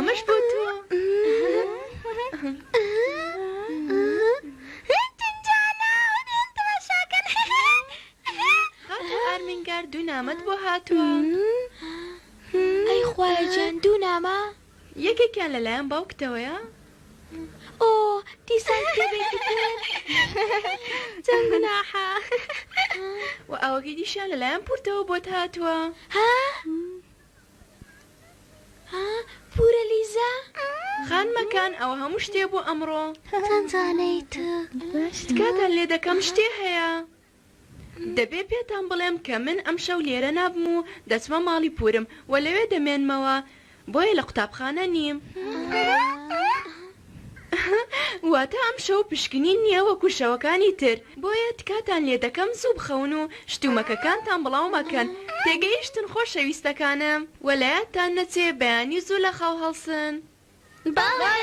ئەمەش بۆ تۆ. خاتوو ئارمینگار دوو نامەت بۆ هاتووە. ئەی خوایە گیان دوو نامە؟ یەکێکیان لەلایەن باوکتەوەیە. ئۆ دیسان کتێبێکی تر چەند گوناحە. وە ئەوەکەی دیشیان لەلایەن پورتەوە بۆت هاتووە. ها ها پورە لیزا؟ خانمەکان ئەوە هەموو شتێ بۆ ئەمڕۆ. چەند جوانەی تۆ. تکاتان لێ دەکەم شتێ هەیە. دەبێ پێتان بڵێم کە من ئەمشەو لێرە نابم و دەچمە ماڵی پوورم و لەوێ دەمێنمەوە، بۆیە لە قوتابخانە نیم. واتە ئەمشەو پشکنین نییە وەکو شەوەکانی تر، بۆیە تکاتان لێ دەکەم زوو بخەون و شتومەکەکانتان بڵاو مەکەن. تێگەیشتن خۆشەویستەکانم؟ وە لەیادتان نەچێ بەیانی زوو لە خەو هەڵسن. بەڵێ.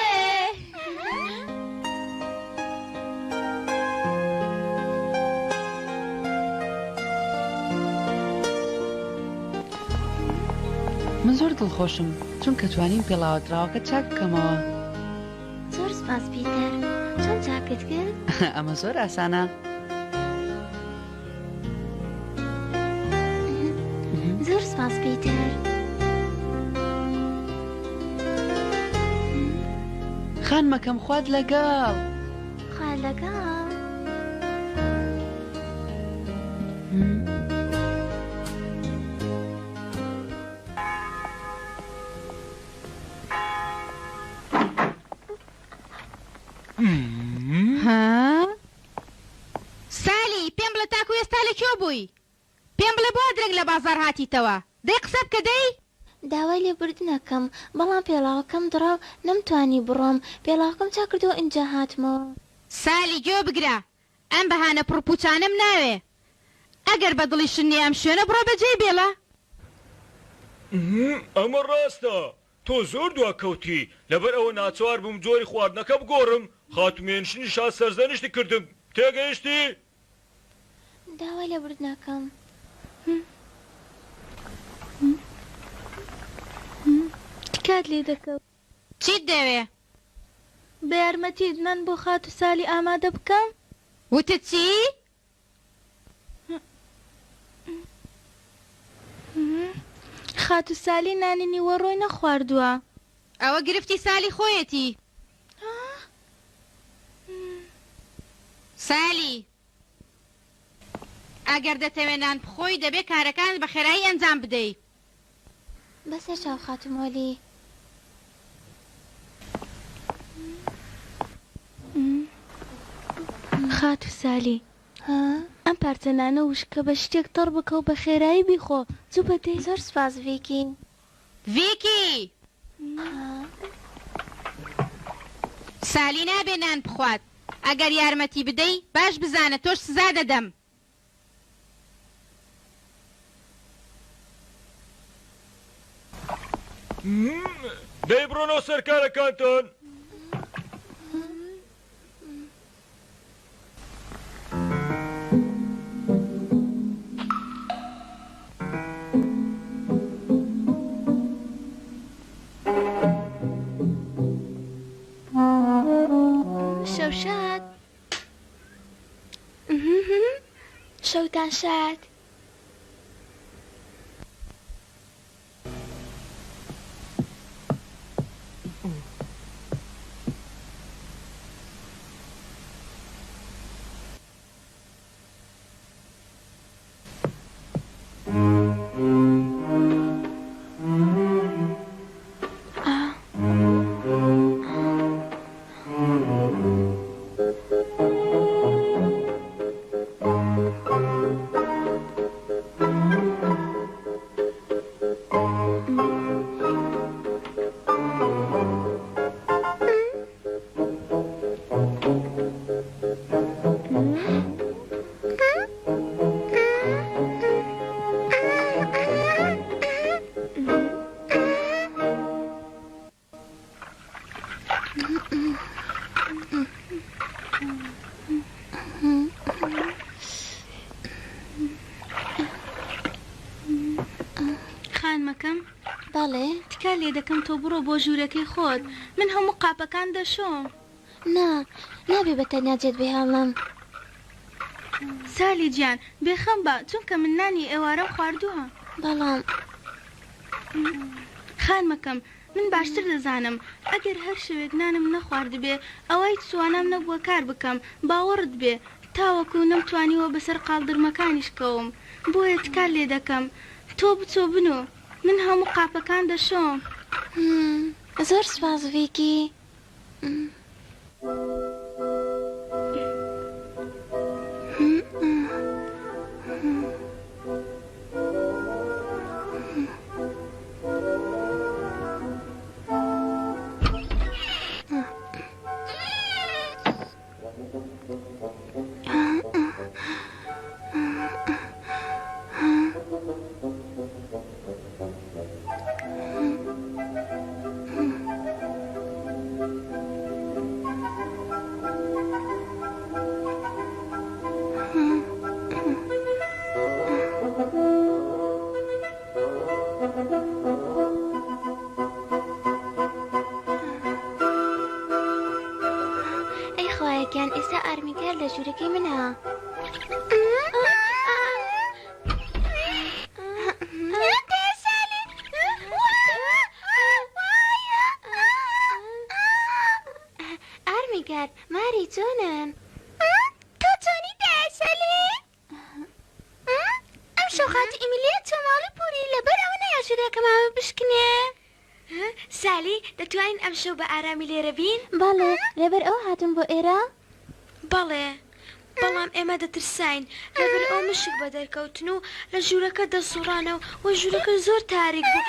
من زۆر دڵخۆشم چونکە توانیم پێڵاوە دڕاوەکە چاک بکەمەوە. زۆر سپاس پیتەر، چۆن چاکت کرد؟ ئەمە زۆر ئاسانە. زۆر سپاس پیتەر. خانمەکەم خوات لەگەڵ. خوات لەگەڵ. ها؟ سالی، پێم بڵێ تاکو ئێستا لە کوێ بووی؟ پێم بڵێ بۆ درەنگ لە بازاڕ هاتیتەوە؟ دەی قسە بکە دەی! داوای لێبوردن ئەکەم، بەڵام پێڵاوەکەم دڕا و نەمتوانی بڕۆم، پێڵاوەکەم چاک کردەوە ئینجا هاتمەوە. سالی، گوێ بگرە، ئەم بەهانە پڕوپووچانەم ناوێ. ئەگەر بە دڵیشت نییە ئەم شوێنە، بڕۆ بەجێی بێڵە. ئەمە ڕاستە، تۆ زۆر دواکەوتی، لەبەر ئەوە ناچار بووم جۆری خواردنەکە بگۆڕم، خاتوو مێنشنی شا سەرزەنشتی کردم، تێگەیشتی؟ داوای لێبوردن ئەکەم. تکات لێ دەکەم. چیت دەوێ؟ بە یارمەتیت نان بۆ خاتوو سالی ئامادە بکەم؟ وتت چی؟ خاتوو سالی نانی نیوەڕۆی نەخواردووە. ئەوە گرفتی سالی خۆیەتی. سالی، ئەگەر دەتەوێ نان بخۆی دەبێ کارەکانت بە خێرایی ئەنجام بدەی. بەسەر چاو خاتوو مۆلی. خاتوو سالی، ئەم پارچە نانە وشکە بە شتێک تەڕ بکە و بە خێرایی بیخۆ، زوو بە دەی. زۆر سوپاس ڤیکی. ڤیکی! سالی نابێ نان بخوات، ئەگەر یارمەتی بدەی، باش بزانە تۆش سزا دەدەم. دەی بڕۆنەوە سەر کارەکانتان. شەوشاد. شەوتان شاد. بەڵێ. تکا لێ دەکەم تۆ بڕۆ بۆ ژوورەکەی خۆت، من هەموو قاپەکان دەشۆم. نا، نابێ بە تەنیا جێت بهێڵم. سالی گیان، بێخەم بە، چونکە من نانی ئێوارەم خواردووە. بەڵام. خانمەکەم، من باشتر دەزانم، ئەگەر هەر شەوێک نانم نەخواردبێ، ئەوا هیچ توانام نەبووە کار بکەم، باوەڕت بێ، تاوەکو نەمتوانیوە بەسەر قاڵدرمەکانیش کەوم، بۆیە تکات لێ دەکەم، تۆ بچۆ بنوو، من هەموو قاپەکان دەشۆم. زۆر سوپاس ڤیکی. ئەی خوایە گیان ئێستا ئارمیگار لە ژوورەکەی منە. ئارمیگار ماری چۆنن؟ تۆ چۆنی دایە سالی؟ ئەمشەو خاتوو ئیمیلیا چووە ماڵی پوری لەبەر ئەوە نایە ژوورەکەمان بشکنێ. سالی، دەتوانین ئەمشەو بە ئارامی لێرە بین؟ بەڵێ، لەبەر ئەوە هاتووم بۆ ئێرە. بەڵێ، بەڵام ئێمە دەترساین، لەبەر ئەوە مشک بەدەرکەوتن و لە ژوورەکە دەسوڕانەوە و ژوورەکە زۆر تاریک بوو.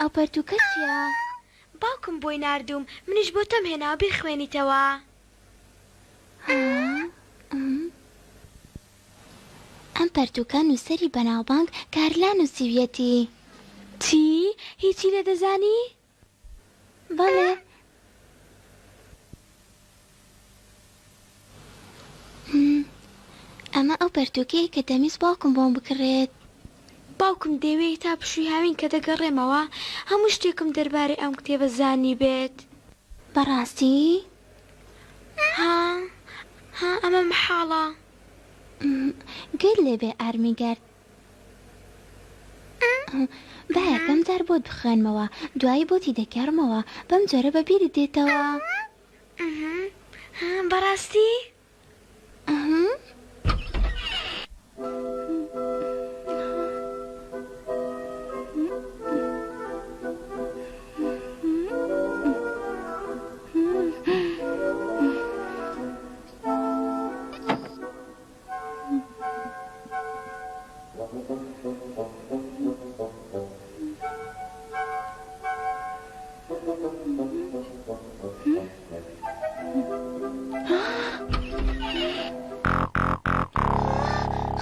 ئەو پەرتووکە چییە؟ باوکم بۆی ناردووم، منیش بۆ تۆم هێناوە بیخوێنیتەوە. ئەم پەرتووکە نووسەری بەناوبانگ کارلا نووسیویەتی. چی؟ هیچی لێ دەزانی؟ بەڵێ. ئەمە ئەو پەرتووکەیە کە دەمویست باوکم بۆم بکڕێت. باوکم دەیەوێت تا پشووی هاوین کە دەگەڕێمەوە هەموو شتێکم دەربارەی ئەم کتێبە زانیبێت. بەڕاستی؟ ها ها ئەمە مەحاڵە. گوێت لێ بێ ئارمیگەرد. با یەکەم جار بۆت بخوێنمەوە دوایی بۆتی دەگێڕمەوە بەم جۆرە بە بیرت دێتەوە. بەڕاستی؟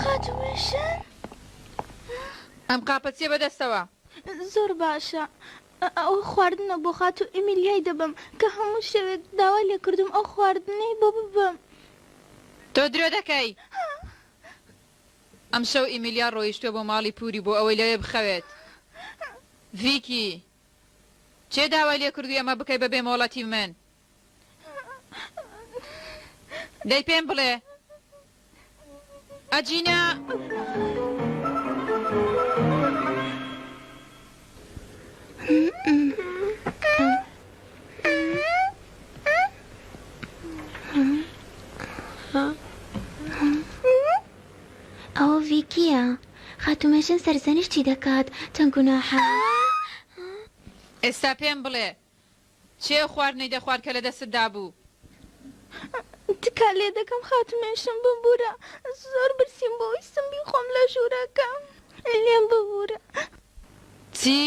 خاتوو مێشن؟ ئەم قاپە چیە بەدەستەوە؟ زۆر باشە ئەوە خواردنە بۆ خاتوو ئیمیلیای دەبەم کە هەموو شەوێک داوای لێکردووم ئەو خواردنەی بۆ ببەم. تۆ درۆ دەکەی! ئەمشەو ئیمیلیا ڕۆیشتووە بۆ ماڵی پوری بۆ ئەوەی لەوێ بخەوێت. ڤیکی، کێ داوای لێکردووی ئەمە بکەی بەبێ مۆڵەتی من؟ دەی پێم بڵێ. ئەجینا. ئەوە ڤیکییە. خاتوو مێشن سەرزەنشتی دەکات. چەند گوناحە. ئێستا پێم بڵێ کێ ئەو خواردنەی دەخوارد کە لە دەستتدا بوو؟ تکا لێ دەکەم خاتوو مێشن ببورە زۆر برسیم بۆ ویستم بیخۆم لە ژوورەکەم لێم ببورە. چی؟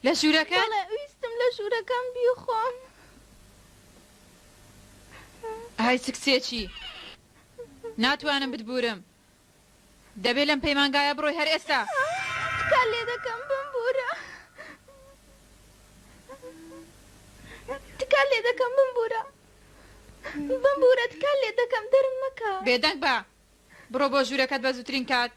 لە ژوورەکەت؟ بەڵێ ویستم لە ژوورەکەم بیخۆم. ئای چ کچێکی! ناتوانم بتبورم. دەبێ لەم پەیمانگایە بڕۆی هەر ئێستا. تکات لێ دەکەم بمبورە. تکات لێ دەکەم بمبورە. بمبورە تکات لێ دەکەم دەرم مەکە. بێدەنگ بە. بڕۆ بۆ ژوورەکەت بە زووترین کات.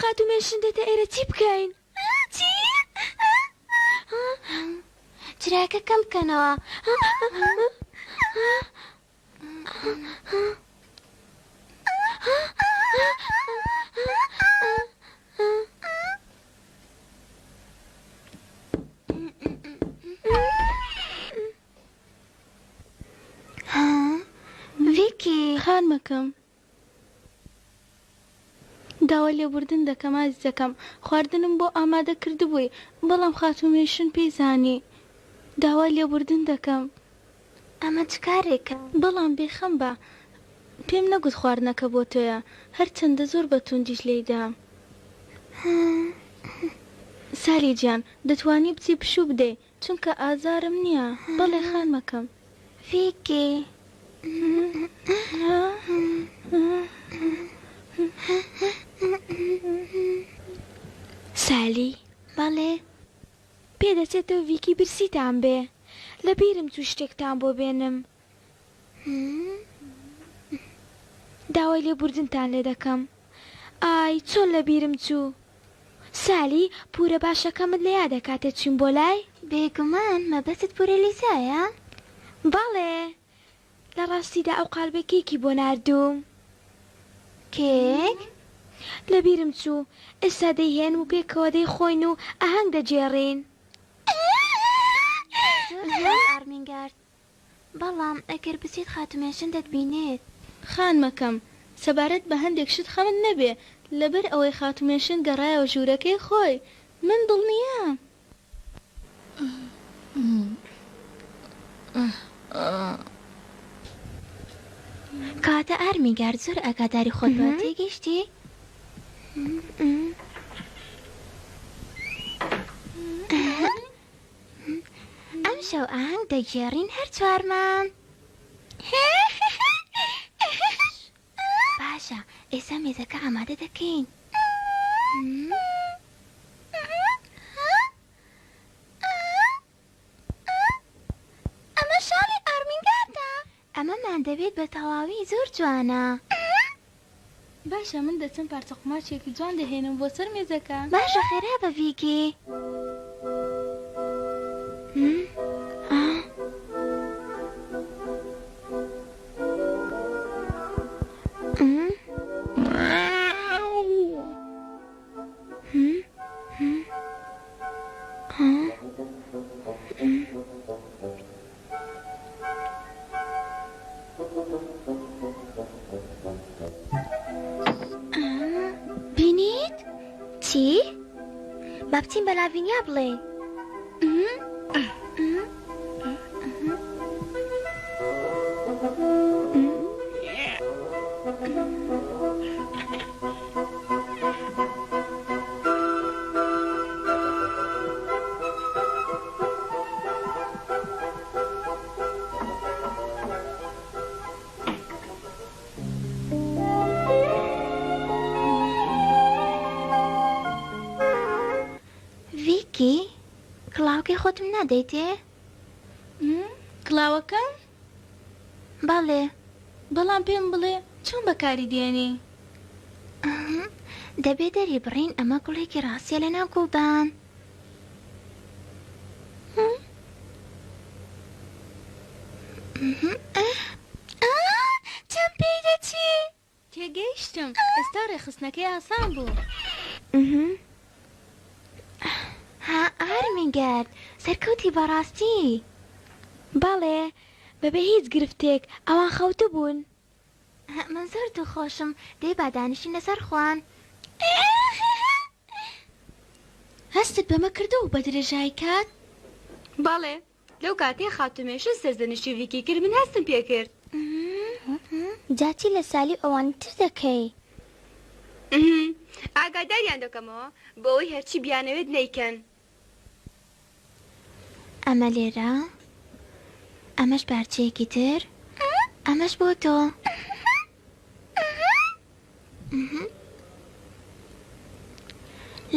خاتوو مێشن دێتە ئێرە چی بکەین؟ چی؟ چراکە کەم بکەنەوە. ڤیکی. خانمەکەم. داوای لێبوردن دەکەم ئازیزەکەم، خواردنم بۆ ئامادە کردبووی، بەڵام خاتوو مێشن پێی زانی. داوای لێبوردن دەکەم. ئەمە چ کارێکە؟ بەڵام بێخەم بە، پێم نەگوت خواردنەکە بۆ تۆیە، هەرچەندە زۆر بە توندیش لێی دام. سالی گیان، دەتوانی بچی پشوو بدەی، چونکە ئازارم نییە. بەڵێ خانمەکەم. ڤیکی. سالی. بەڵێ. پێدەچێت تۆ ڤیکی برسیتان بێ. لەبیرم چوو شتێکتان بۆ بێنم. داوای لێبوردنتان لێ دەکەم. ئای چۆن لەبیرم چوو. سالی، پورە باشەکەمت لە یادە کاتێ چووین بۆ لای؟ بێگومان، مەبەستت پورە لیزایە؟ بەڵێ، لە ڕاستیدا ئەو قالبەی کێکی بۆ ناردووم. کێک؟ لەبیرم چوو، ئێستا دەیهێنم و پێکەوە دەیخۆین و ئاهەنگ دەگێڕین. زۆر سوپاس ئارمینگارد. بەڵام ئەگەر بچیت خاتوو مێنشن دەتبینێت. خانمەکەم، سەبارەت بە هەندێک شت خەمت نەبێ، لەبەر ئەوەی خاتوو مێنشن گەڕایەوە ژوورەکەی خۆی، من دڵنیام. کەواتە ئارمیگارد زۆر ئاگاداری خۆت بە، تێگەیشتی؟ ئەمشەو ئاهەنگ دەگێڕین هەر چوارمان. باشە ئێستا مێزەکە ئامادە دەکەین. ئەمە شاڵی ئارمینگاردە. ئەمەمان دەوێت بە تەواوی زۆر جوانە. باشە من دەچم پارچە قوماشێکی جوان دەهێنم بۆ سەر مێزەکە. باشە خێرا بە ڤیکی. بینیت؟ چی؟ با بچین بە لاڤینیا بڵێین. ڤیکی، کڵاوەکەی خۆتم نادەیتێ؟ کڵاوەکەم؟ بەڵێ. بەڵام پێم بڵێ چۆن بەکاری دێنی؟ دەبێ دەری بڕین ئەمە گوڵێکی ڕاستیە لەناو گوڵدان. چەند پێی دەچی؟ تێگەیشتم ئێستا ڕێکخستنەکەی ئاسان بوو. ها ئارمینگارد سەرکەوتی بەڕاستی. بەڵێ بەبێ هیچ گرفتێک ئەوان خەوتبوون. من زۆر دڵخۆشم دەی با دانیشین لەسەر خوان. هەستت بەمە کردووە بە درێژایی کات؟ بەڵێ، لەو کاتەی خاتوو مێشن سەرزەنشتی ڤیکی کرد من هەستم پێ کرد. جا چی لە سالی و ئەوانی تر دەکەی؟ ئاگاداریان دەکەمەوە بۆ ئەوەی هەرچی بیانەوێت نەیکەن. ئەمە لێرە، ئەمەش پارچەیەکی تر، ئەمەش بۆ تۆ.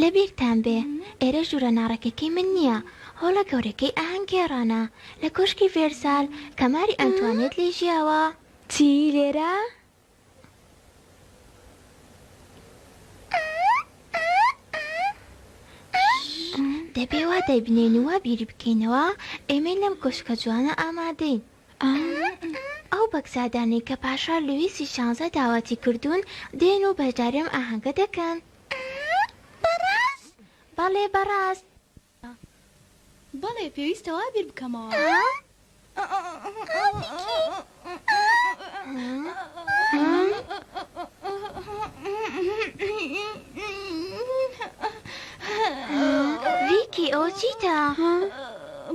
لەبیرتان بێ ئێرە ژوورە ناڕێکەکەی من نییە، هۆڵە گەورەکەی ئاهەنگگێڕانە لە کۆشکی ڤێرسال کە ماری ئەنتوانێت لێی ژیاوە. چی؟ لێرە؟ دەبێ وا دایبنێین و وا بیری بکەینەوە ئێمەی لەم کۆشکە جوانە ئامادەین. ئەو بەگزادانەی کە پاشا لویسی شانزە داوەتی کردوون دێن و بەشداری ئەم ئاهەنگە دەکەن. بەڕاست؟ بەڵێ بەڕاست. بەڵێ پێویستە وا بیر بکەمەوە. ڤیکی ئەوە چیتە؟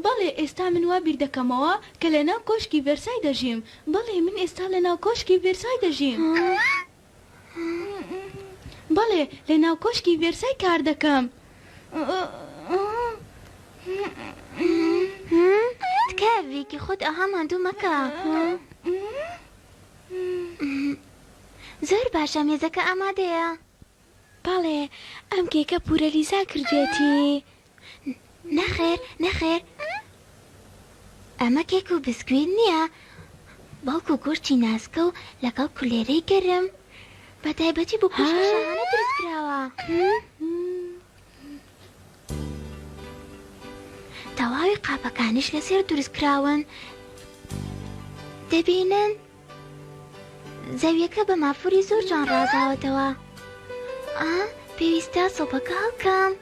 بەڵێ ئێستا من وا بیر دەکەمەوە کە لەناو کۆشکی ڤێرسای دەژیم. بەڵێ من ئێستا لەناو کۆشکی ڤێرسای دەژیم. بەڵێ لەناو کۆشکی ڤێرسای کار دەکەم. تکایە ڤیکی خۆت ئەوها ماندوو مەکە. زۆر باشە مێزەکە ئامادەیە. بەڵێ ئەم کێکە پورە لیزا کردوێتی. نەخێر نەخێر ئەمە کێک و بسکویت نییە بەڵکو گۆشتی ناسکە و لەگەڵ کولێرەی گەرم بە تایبەتی بۆ کۆشکی شاهانە دروست کراوە. تەواوی قاپەکانیش لە زێڕ دروست کراون دەبینن؟ زەویەکە بە مافوری زۆر جوان ڕازاوەتەوە. ئا، پێویستە سۆپەکە هەڵکەم.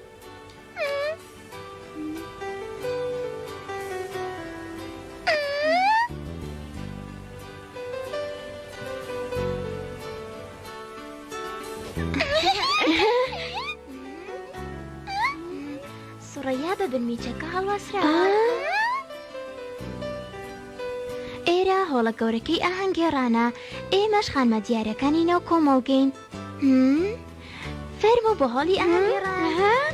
سوڕەیا بە بنمیچەکە هەڵواسراوە. ئێرە هۆڵە گەورەکەی ئاهەنگگێڕانە، ئێمەش خانمە دیارەکانی ناو کۆمەڵگەین. فەرموو بۆ هۆڵی ئاهەنگگێڕان.